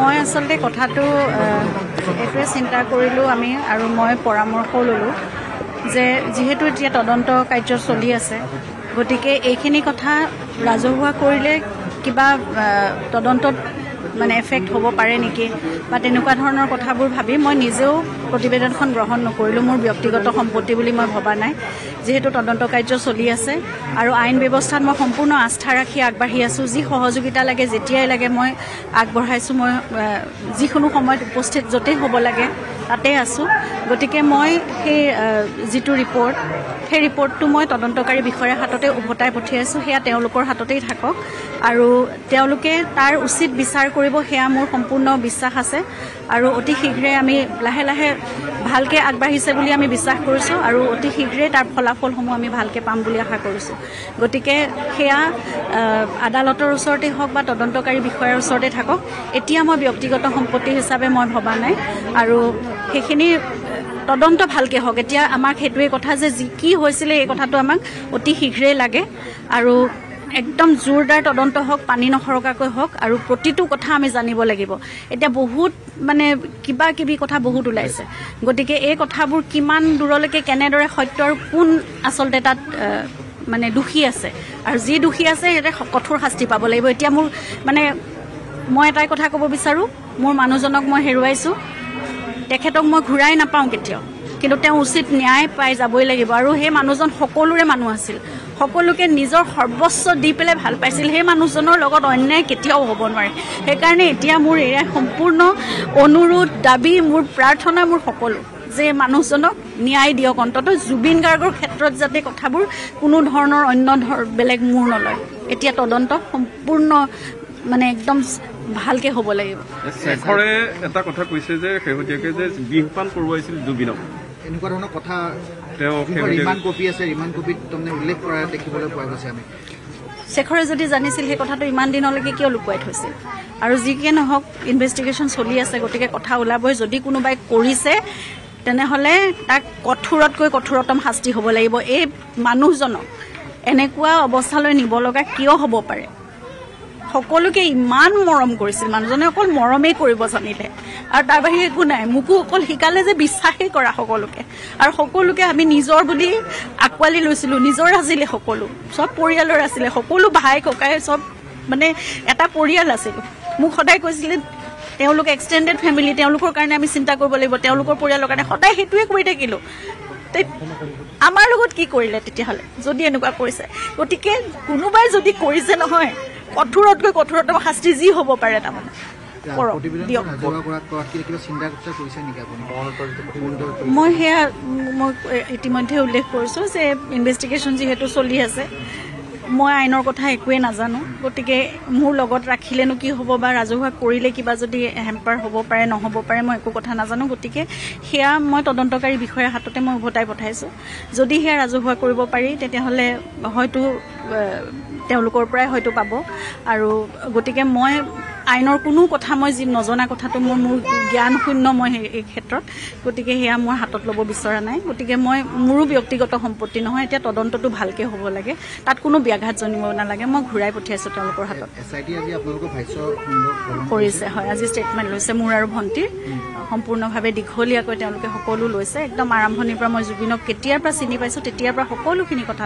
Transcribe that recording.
মই আচলতে কথাটো এইটোৱে চিন্তা কৰিলোঁ আমি আৰু মই পৰামৰ্শ ল'লোঁ যে যিহেতু এতিয়া তদন্ত কাৰ্য চলি আছে, গতিকে এইখিনি কথা ৰাজহুৱা কৰিলে কিবা তদন্তত মানে এফেক্ট হ'ব পাৰে নেকি বা তেনেকুৱা ধৰণৰ কথাবোৰ ভাবি মই নিজেও প্ৰতিবেদনখন গ্ৰহণ নকৰিলোঁ। মোৰ ব্যক্তিগত সম্পত্তি বুলি মই ভবা নাই, যিহেতু তদন্ত কাৰ্য চলি আছে আৰু আইন ব্যৱস্থাত মই সম্পূৰ্ণ আস্থা ৰাখি আগবাঢ়ি আছোঁ। যি সহযোগিতা লাগে, যেতিয়াই লাগে মই আগবঢ়াইছোঁ। মই যিকোনো সময়ত উপস্থিত য'তেই হ'ব লাগে তাতেই আছোঁ। গতিকে মই সেই যিটো ৰিপৰ্ট, সেই ৰিপৰ্টটো মই তদন্তকাৰী বিষয়াৰ হাততে উভতাই পঠিয়াইছোঁ। সেয়া তেওঁলোকৰ হাততেই থাকক আৰু তেওঁলোকে তাৰ উচিত বিচাৰ কৰিব, সেয়া মোৰ সম্পূৰ্ণ বিশ্বাস আছে। আৰু অতি শীঘ্ৰে আমি লাহে লাহে ভালকৈ আগবাঢ়িছে বুলি আমি বিশ্বাস কৰিছোঁ আৰু অতি শীঘ্ৰেই তাৰ ফলাফলসমূহ আমি ভালকৈ পাম বুলি আশা কৰিছোঁ। গতিকে সেয়া আদালতৰ ওচৰতে হওক বা তদন্তকাৰী বিষয়াৰ ওচৰতে থাকক, এতিয়া মই ব্যক্তিগত সম্পত্তি হিচাপে মই ভবা নাই আৰু সেইখিনি তদন্ত ভালকৈ হওক। এতিয়া আমাক সেইটোৱে কথা যে যি কি হৈছিলে এই কথাটো আমাক অতি শীঘ্ৰেই লাগে আৰু একদম জোৰদাৰ তদন্ত হওক, পানী নসৰকাকৈ হওক আৰু প্ৰতিটো কথা আমি জানিব লাগিব। এতিয়া বহুত মানে কিবা কিবি কথা বহুত ওলাইছে, গতিকে এই কথাবোৰ কিমান দূৰলৈকে কেনেদৰে সত্য আৰু কোন আচলতে তাত মানে দোষী আছে আৰু যি দোষী আছে সিহঁতে কঠোৰ শাস্তি পাব লাগিব। এতিয়া মোৰ মানে মই এটাই কথা ক'ব বিচাৰোঁ, মোৰ মানুহজনক মই হেৰুৱাইছোঁ, তেখেতক মই ঘূৰাই নাপাওঁ কেতিয়াও, কিন্তু তেওঁ উচিত ন্যায় পাই যাবই লাগিব। আৰু সেই মানুহজন সকলোৰে মানুহ আছিল, সকলোকে নিজৰ সৰ্বস্ব দি পেলাই ভাল পাইছিল। সেই মানুহজনৰ লগত অন্যায় কেতিয়াও হ'ব নোৱাৰে। সেইকাৰণে এতিয়া মোৰ এয়া সম্পূৰ্ণ অনুৰোধ, দাবী, মোৰ প্ৰাৰ্থনা, মোৰ সকলো যে মানুহজনক ন্যায় দিয়ক অন্ততঃ। জুবিন গাৰ্গৰ ক্ষেত্ৰত যাতে কথাবোৰ কোনো ধৰণৰ অন্য বেলেগ মূৰ নলয়। এতিয়া তদন্ত সম্পূৰ্ণ মানে একদম ভালকে হ'ব লাগিব। শেখৰে এটা কথা কৈছে যে শেহতীয়াকৈ যে বিহপান কৰোৱাইছিল জুবিনক, এনেকুৱা ধৰণৰ কথা তেওঁ ৰিমাণ্ড কপি আছে, ৰিমাণ্ড কপিত তাৰমানে উল্লেখ কৰা দেখিবলৈ পোৱা গৈছে। আমি শেখৰে যদি জানিছিল সেই কথাটো ইমান দিনলৈকে কিয় লুকুৱাই থৈছিল? আৰু যি কি নহওক ইনভেষ্টিগেশ্যন চলি আছে, গতিকে কথা ওলাবই। যদি কোনোবাই কৰিছে তেনেহ'লে তাক কঠোৰতকৈ কঠোৰতম শাস্তি হ'ব লাগিব। এই মানুহজনক এনেকুৱা অৱস্থালৈ নিব লগা কিয় হ'ব পাৰে? সকলোকে ইমান মৰম কৰিছিল মানুহজনে, অকল মৰমেই কৰিব জানিলে আৰু তাৰ বাহিৰে একো নাই। মোকো অকল শিকালে যে বিশ্বাসেই কৰা সকলোকে, আৰু সকলোকে আমি নিজৰ বুলি আঁকোৱালি লৈছিলোঁ। নিজৰ আছিলে সকলো, চব পৰিয়ালৰ আছিলে, সকলো ভাই ককাই চব মানে এটা পৰিয়াল আছিলোঁ। মোক সদায় কৈছিলে তেওঁলোক এক্সটেণ্ডেড ফেমিলি, তেওঁলোকৰ কাৰণে আমি চিন্তা কৰিব লাগিব, তেওঁলোকৰ পৰিয়ালৰ কাৰণে সদায় সেইটোৱে কৰি থাকিলোঁ। আমাৰ লগত কি কৰিলে তেতিয়াহ'লে যদি এনেকুৱা কৰিছে? গতিকে কোনোবাই যদি কৰিছে নহয়, কঠোৰতকৈ কঠোৰতম শাস্তি যি হ'ব পাৰে তাৰমানে মই সেয়া মই ইতিমধ্যে উল্লেখ কৰিছোঁ যে ইনভেষ্টিগেশ্যন যিহেতু চলি আছে, মই আইনৰ কথা একোৱেই নাজানো, গতিকে মোৰ লগত ৰাখিলেনো কি হ'ব বা ৰাজহুৱা কৰিলে কিবা যদি হেম্পাৰ হ'ব পাৰে নহ'ব পাৰে, মই একো কথা নাজানো। গতিকে সেয়া মই তদন্তকাৰী বিষয়াৰ হাততে মই উভতাই পঠাইছোঁ। যদি সেয়া ৰাজহুৱা কৰিব পাৰি তেতিয়াহ'লে হয়তো তেওঁলোকৰ পৰাই হয়তো পাব। আৰু গতিকে মই আইনৰ কোনো কথা মই যি নজনা কথাটো মোৰ জ্ঞান শূন্য মই এই ক্ষেত্ৰত, গতিকে সেয়া মই হাতত ল'ব বিচৰা নাই। গতিকে মই মোৰো ব্যক্তিগত সম্পত্তি নহয়, এতিয়া তদন্তটো ভালকৈ হ'ব লাগে, তাত কোনো ব্যাঘাত জন্মিব নালাগে। মই ঘূৰাই পঠিয়াইছোঁ তেওঁলোকৰ হাতত। কৰিছে হয়, আজি ষ্টেটমেণ্ট লৈছে মোৰ আৰু ভণ্টিৰ, সম্পূৰ্ণভাৱে দীঘলীয়াকৈ তেওঁলোকে সকলো লৈছে। একদম আৰম্ভণিৰ পৰা মই জুবিনক কেতিয়াৰ পৰা চিনি পাইছোঁ তেতিয়াৰ পৰা সকলোখিনি কথা